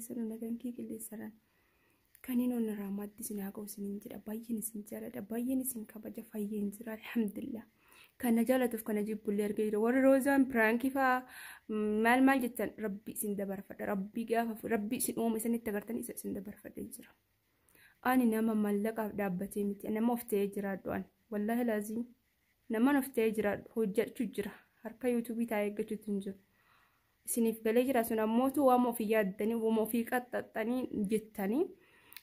keessanuu nagaan kee qilleensarraan kanneen onnarraa maddi isin haa ga'u isiniin jedha. Baay'een isin jaaladha, baay'een isin kabaja, fayyeen jira alhamdulillah. Kana jaalatuuf kana jibbullee argee jira. Warri roozaan piraankii fa'aa maal maal jettan rabbi isin dabarfadha. Rabbi gaafa rabbi isin uume isinitti agartan isa isin dabarfadhee jira. Ani nama mallaqaaf dhaabbatee miti. Nama of ta'ee jiraadhu ani. Wallaahi laaziim. Naman of ta'ee jiraadhu hojjechuu jira. Harka yuutuubii taa'ee eeggachuutu hin jiru. Isiniif galee jira sun ammootu waama ofii yaaddanii waama ofii qaxxaxxanii jettanii.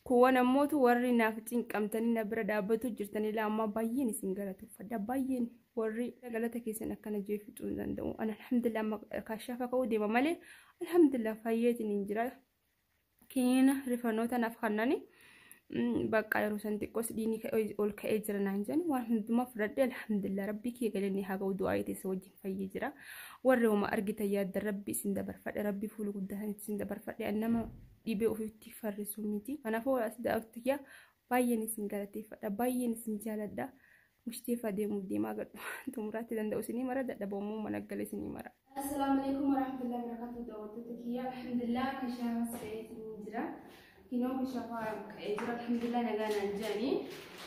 Kuuwwan ammootu warri naaf cinqamtanii na bira dhaabbatu jirtanii laamaa baay'een isin galateeffadha. Baay'een warri galata keessan akkana jee fixuu hin danda'u. Ani alhamdulillah amma kaashaafa ka'uu deema malee alhamdulillah fayyeetiin hin jira. Kiniina rifanoota naaf kannani bakka yeroo san xiqqoos dhiigni ol ka'ee jira naan jedhan waan hundumaa fudhadhe alhamdulillah rabbii kiyya galanni haa ga'u du'aa teessa wajjin fayyee jira. Warri homa argitan yaaddan rabbi isin dabarfadhe rabbi fuula guddaa sanitti isin dabarfadhe nama dhibee ofiitti farrisu miti. Kanaafuu as daawwattu kiyya baay'een isin galateeffadha baay'een isin jaaladha. Mushtiifa deemuuf deemaa gadhu xumuraatti danda'u isinii mara dadhabamuu mana gala isinii mara. Assalaamu alaikum warahmatullahi wabarakatuh daawwattoota kiyya alhamdulillah kashaafas ka'eetiin jira. Kinoo kashaafaa ka'ee jira alhamdulillah nagaa naan jedhanii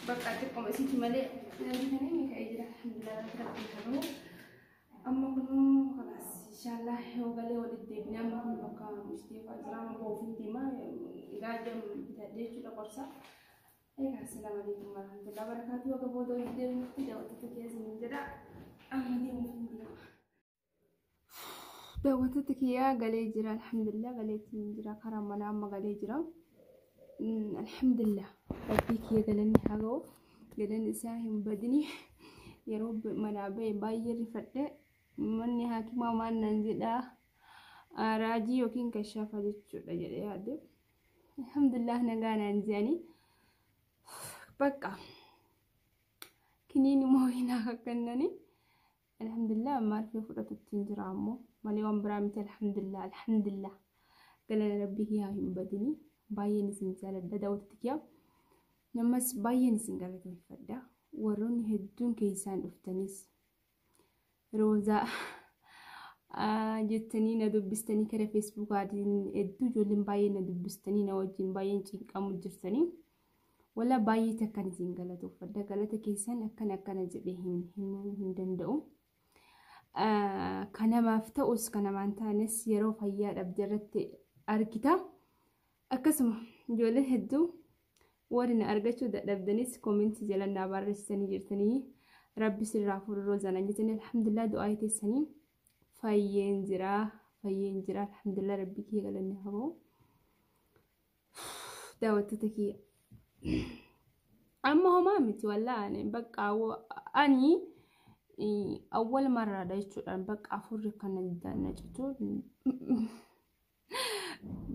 bakka xiqqooma isiiti malee namni kan inni ka'ee jira alhamdulillah rabbi rabbi haa Amma kunuu kalaas inshallah yoo galee walitti deebinee amma kun bakka mushtiifaa jira amma boofiin deema gaajam bitadhee jechuudha qorsa. Egaa assalaamu alaikum warahmatullahi wabarakatuh. Akka booda walitti deebinutti daawwattoota kiyya isiniin jedha. Amma deemuuf hin deema. Daawwattoota kiyyaa galee jira alhamdulillah galeetiin jira karaa manaa amma galee jira. Alhamdulillah rabbii kiyya galanni haa ga'u galanni isaa hin badini yeroo manaa ba'e baay'ee rifadhe manni haakimaa maal naan jedhaa raajii yookiin kashaafa jechuudha jedhee yaade. Alhamdulillah nagaa naan jedhanii bakka kiniin immoo hin kennanii alhamdulillah maarfee fudhatutti hin jira ammoo malee waan biraa miti alhamdulillah alhamdulillah galana rabbii kiyyaa hin badini baay'een isin jaaladha daawwattoota kiyyaa namas baay'een isin galateeffadha warroonni hedduun keessaan dhuftanis Roozaa jettanii na dubbistanii kara feesbuukaatiin hedduu ijoolleen baay'ee na dubbistanii na wajjin baay'een cinqamu jirtanii. Wala baay'ee takkan isin galatoofadha. Galata keessan akkana akkana jedhee hin himuu hin danda'u. Kan namaaf ta'us kan namaan taanes yeroo fayyaa dhabde irratti argita. Akkasuma ijoolleen hedduu warri na argachuu dadhabdanis koomentii jala naa barreessitanii jirtanii rabbi sirraa fuudhu roozaa naan jettanii alhamdulillah du'aa teessanii fayyeen jira fayyeen jira alhamdulillah rabbi kiyya galanni haa ba'u. Daawwattoota kiyya. Amma homaa miti wallaahi ani bakka ani awwal marraadha jechuudhaan bakka afurri kana na citu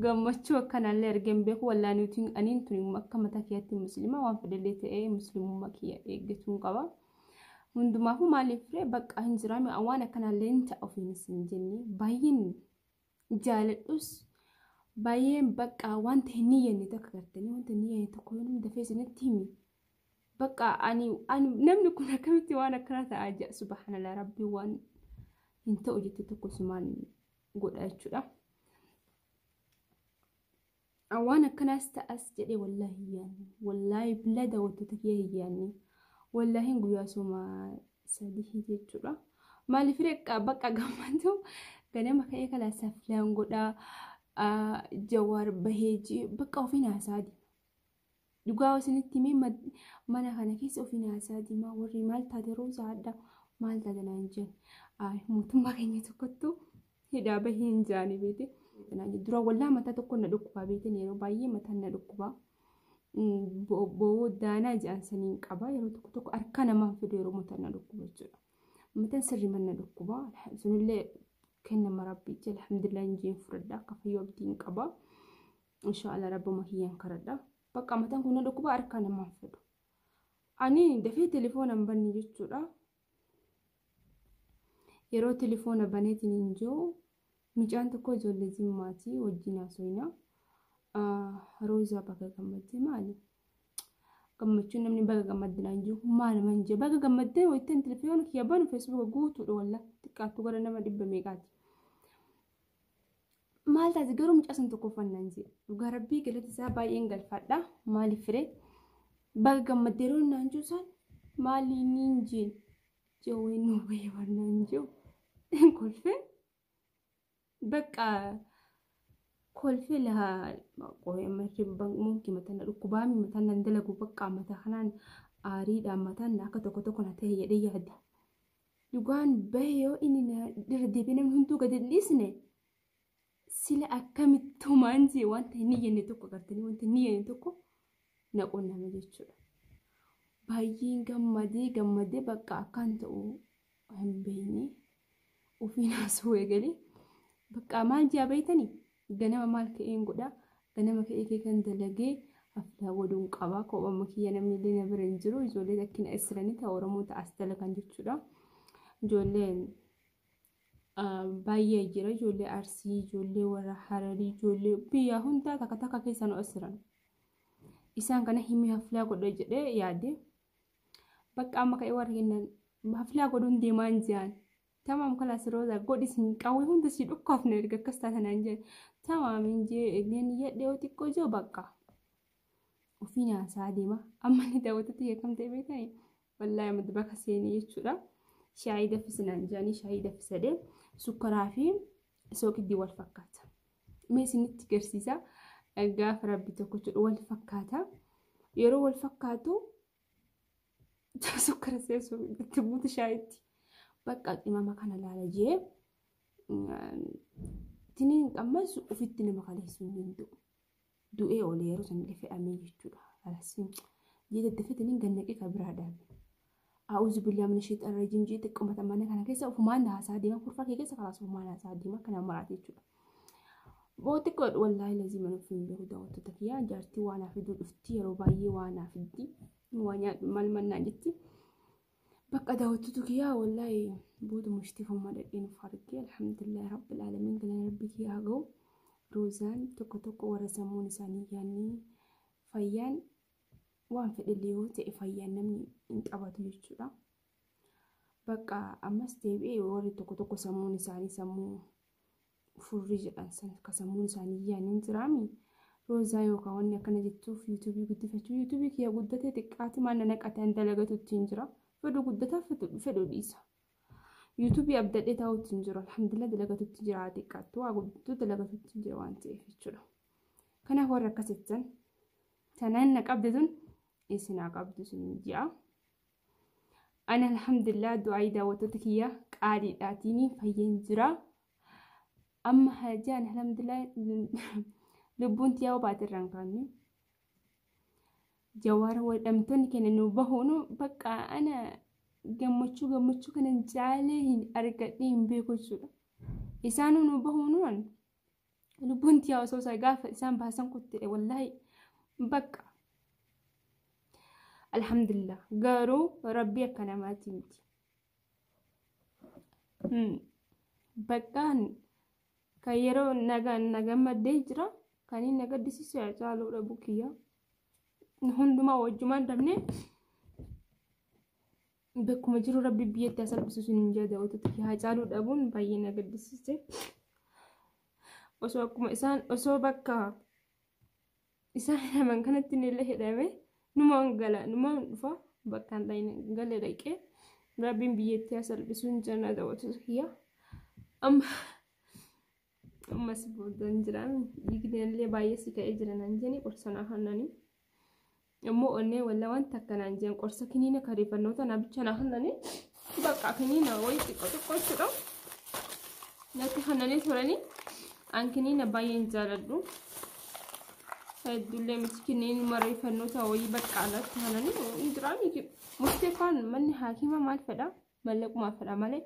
Gammachuu akkanaallee argee hin beeku wallaahi nuti aniin tun akka mataa kiyyaatti musliima waan fedhellee ta'ee muslimummaa kiyya eeggatuun qaba. Hundumaafuu maaliif ree bakka hin jiraame waan akkanaallee hin ta'a ofiinis hin jenne baay'een jaaladhus baay'een bakka wanta hin niyyanne tokko gartanii wanta hin niyyanne tokko yoo namni dafee isinitti himi bakka ani ani namni kun akkamitti waan akkanaa ta'a jedha subhaanallah rabbii waan hin ta'u jette tokko sumaan godha jechuudha. Waan akkanaas ta'as jedhee wallaahi hin yaadne. Wallaahi billaa daawwattoota kiyya hin yaadne. Wallaahi guyyaa sooma sadii jechuudha. Maaliif reeqqa bakka gammachuu ganama ka'ee kalaa saflaan godhaa jawaar bahee bakka ofiin haasaa deema. Dhugaa isinitti himee mana kana keessa ofiin haasaa deema warri maal taate roozaa adda maal taate naan jedhan mootummaa keenya tokkottu hidhaa bahee hin jaani beete. Dura wallaa mataa tokko na dhukkubaa beektan yeroo baay'ee mataan na dhukkubaa. Bo'oo daanaa jedhan saniin qaba yeroo tokko tokko harka namaan fidu yeroo mataan na dhukkuba jechuudha. Mataan sirrii na dhukkuba sunillee kennama rabbiitti alhamdulillah injiin fudhadha akka fayyuu abdiin qaba. Inshaallah rabbuma kiyyaan kadhadha. Bakka mataan kun na dhukkuba harka namaan fidu. Ani dafee telefoona hin banne jechuudha. Yeroo telefoona baneetiin hin jiru mucaan tokko ijoollee Jimmaati wajjin haasofna. Roozaa baga gammaddee maali? Gammachuun namni baga gammadde naan jiru maal man jee baga gammaddee wayittan telefoona kiyya banu feesbuuka guutuudha walla xiqqaattu gara nama dhibba meeqaati. Maal taate garuu mucaa sun tokkoffannaan jee dhugaa rabbii galata isaa baay'een galfadha. Maaliif firee baga gammaddee yeroo naan jiru maali niin jeen jawween nu bahee barnaan jiru kolfee bakka kolfee laha mumki mataan dhukkubaami mataan nan dalagu bakka mataa kanaan aariidhaan mataan akka tokko tokko na ta'e jedhee yaade. Dhugaan bahe yoo inni irra deebi'ee namni hunduu gadi hin dhiisne sila akkamitti homaan jee wanta hin jenne tokko agartanii wanta hin jenne tokko na qunname jechuudha. Baay'een gammadee gammadee bakka akkaan ta'u hin beekne ofiin haasawuu eegalee bakka maal jaa beektanii ganama maal ka'een godhaa ganama ka'ee kee kan dalagee haflaa godhuun qaba kophama kiyya namni illee na bira hin jiru ijoollee rakkina israanii ta'a Oromoo ta'as dalagan jechuudha. Ijoolleen baay'ee jira ijoollee Arsii ijoollee warra Hararii ijoollee biyya hundaa takka takka keessa nu asiran. Isaan kana himee haflaa godhe jedhee yaade bakka amma ka'ee warra kennan haflaa godhuun deemaan jiran tamaam kalaas Roozaa godhi sin qawwee hunda si dhukkaafne erga akkas taatanaan jedhe tamaam hin jee eegeen yadhee yoo xiqqoo jiru bakka ofiin haasaa deema amma ni daawwatatti akkam ta'e beektanii wallaahi amma bakka seenee jechuudha shaayii danfisinaan jedhanii shaayii danfisadee sukkaraa fi sooqiddii wal fakkaata mee isinitti garsiisa. Gaafa rabbi tokko jedhu wal fakkaata. Yeroo wal fakkaatu sukkara seesuu itti buutu shaayitti. Bakka qimama kana laala jee tiniin qammas ofitti nama kaleessuu hin danda'u. Du'ee oolee yeroo sanillee fe'amee jechuudha. Alasiin jee daddafee tiniin gannaqee kan biraa dhaabe. A'uuzu billaa mina sheexan rajiim jee xiqqoomata mana kana keessa ofumaan haasaa deema kurfaa kee keessa kalaas ofumaan haasaa deema kana maraate jechuudha. Boo xiqqoodha wallaahi lazii mana ofiin beeku daawwattoota kiyyaa jaartii waan naa fiduu dhufti yeroo baay'ee waan naa fiddi waa nyaadhu maal mannaa jetti. Bakka daawwattoota kiyyaa wallaahi booda mushtifummaa dhaqeen of argee alhamdulillahi rabbil aalamiin galan rabbi kiyyaa haa ga'u. Roozaan tokko tokko warra sammuun isaanii yaadni fayyaan waan fedhellee yoo ta'e fayyaan namni hin qabatu jechuudha. Bakka ammas deebi'ee warri tokko tokko sammuun isaanii sammuu furrii jedhan sana akka sammuun isaanii yaadni hin jiraami. Roozaa yookaan wanni akkana jettuuf yuutuubii guddifachuu yuutuubii kiyya guddatee xiqqaati maal na naqatee an dalagatu ittiin jira. Fedhu guddataa fedhu dhiisa. Yuutuubii abdadhee taa'utti hin jiru. Alhamdulillah dalagatutti jira xiqqaattu waa guddatu dalagatutti hin jira waan ta'eef jechuudha. Kanaaf warra akkas jettan tanaan na qabde tun isin haa qabdu isin ji'a. Ani alhamdulillah du'aayii daawwattoota kiyya qaaliidhaatiin fayyeen jira. Amma hajaan alhamdulillah lubbuun tiyyaa baate irraan kaanne. Jawaara wadhamtoonni keenya nu bahuun bakka ana gammachuu gammachuu kanan caalee hin argadhee hin beeku jechuudha. Isaanuu nu bahuun lubbuun tiyyaa osoo isaa gaafa isaan baasan kuttedhe wallaahi bakka. Alhamdulillah garuu rabbii akka namaati miti. Bakkaan kan yeroo nagaan na gammaddee jira kan inni na gaddisiisu Haacaaluu dhabuu kiyya. Hundumaa wajjumaan dhabne bakkuma jiru rabbi biyyatti haa salphisu sun hin jedha daawwattoota kiyya. Haacaaluu dhabuun baay'ee na gaddisiise. Osoo akkuma isaan osoo bakka isaan hidhaman kanatti illee hidhame numaan gala numaan dhufa bakka hin galee dhaqee rabbiin biyyatti haa salphisu hin jenna daawwattoota kiyya. Amma ammas boodan jira dhiigni illee baay'ee si ka'ee jira naan jedhanii qorsa naa kennanii. Immoo onnee walla wanta akka naan jedhan qorsa kiniina kareeffannoota naa bicha naa kennanii bakka kiniina wayii xiqqoo xiqqoo jechuudha. Natti kennanii turanii an kiniina baay'een jaaladhu. Hedduullee miti kiniin mareeffannoota wayii bakka natti kennanii hin jiraami. Murtee kaan manni haakima maal fedha mallaqumaa fedha malee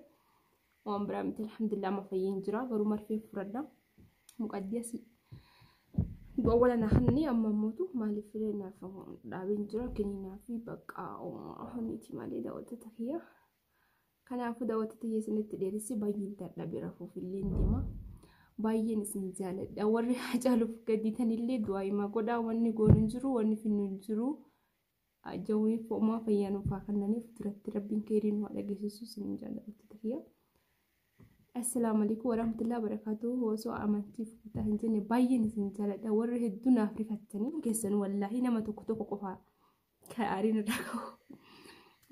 waan biraa miti alhamdulillah amma fayyeen jira garuu marfee fudhadha. Muqaddiyasi Gowwala na hanni amma mootu maaliif filee naaf dhaabeen jira kiniinaa fi bakka honiiti malee daawwattoota kiyya. Kanaafuu daawwattoota kiyya isinitti dheeresse baay'een dadhabee rafuuf illee deema. Baay'een isin jaaladha. Warri Haacaaluuf gaddiitanillee du'aa himaa godhaa. Wanni goonu hin jiru, wanni finnu hin jiru. Jawwee fo'umaa fayyaa nuuf haa kennaniif duratti rabbiin keerii nu haa dhageessisu isin jaalladha kiyya. Assalaamu alaikum warahmatullahi wabarakatuh. Osoo amantiif kutaa hin jenne baay'een isin jaaladha. Warri hedduu naaf rifattanii keessan wallaahi nama tokko tokko qofa kan aariin irraa qabu.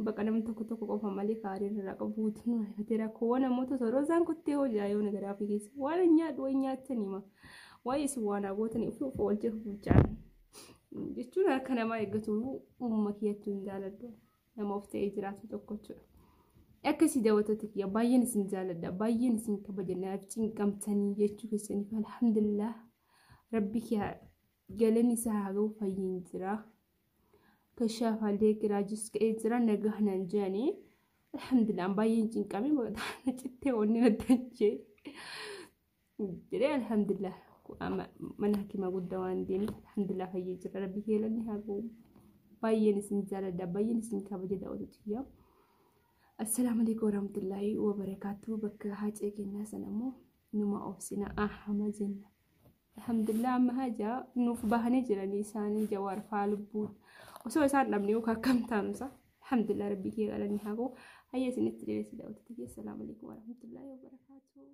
Baqa nama tokko tokko qofa malee kan aariin irraa qabu guutuun rifatee rakkoo namoota osoo roozaan kuttee hojii yoo na garaa fi keessa waan hin nyaadhu waan nyaatanii ma waa'ee isin waan hagootanii ofii of oolchee bulchaan jechuun harka namaa eeggatu uumama kiyyattuu hin jaaladhu nama of ta'ee jiraatu tokko jechuudha. Akkasii daawwattoota kiyya baay'een isin jaaladha, baay'een isin kabaja, naaf cinqamtanii jechuu keessaniif alhamdulillah rabbi kiyya galanni isaa haa ga'u fayyeen jira. Kashaafallee giraajis ka'ee jira nagaa naan jedhanii alhamdulillah baay'een cinqame na cittee onni na dachee jedhee alhamdulillah mana hakimaa guddaa waan deemeef alhamdulillah fayyee jira rabbi kiyya galanni haa ga'u baay'een isin jaaladha, baay'een isin kabaja daawwattoota kiyya. Assalaamu alaikum warahmatullahi wabarakatuh. Bakka hacee kennaa sana immoo numa obsina ahama jenna. Alhamdulillah amma hajaa nuuf bahanii jiranii isaanii jawaar faa lubbuun osoo isaan dhabne yookaan akkam taanumsa. Alhamdulillah rabbii kee galanni haa ga'u. Hayya isinitti dheeressii daawwattoota kiyya. Assalaamu alaikum warahmatullahi wabarakatuh.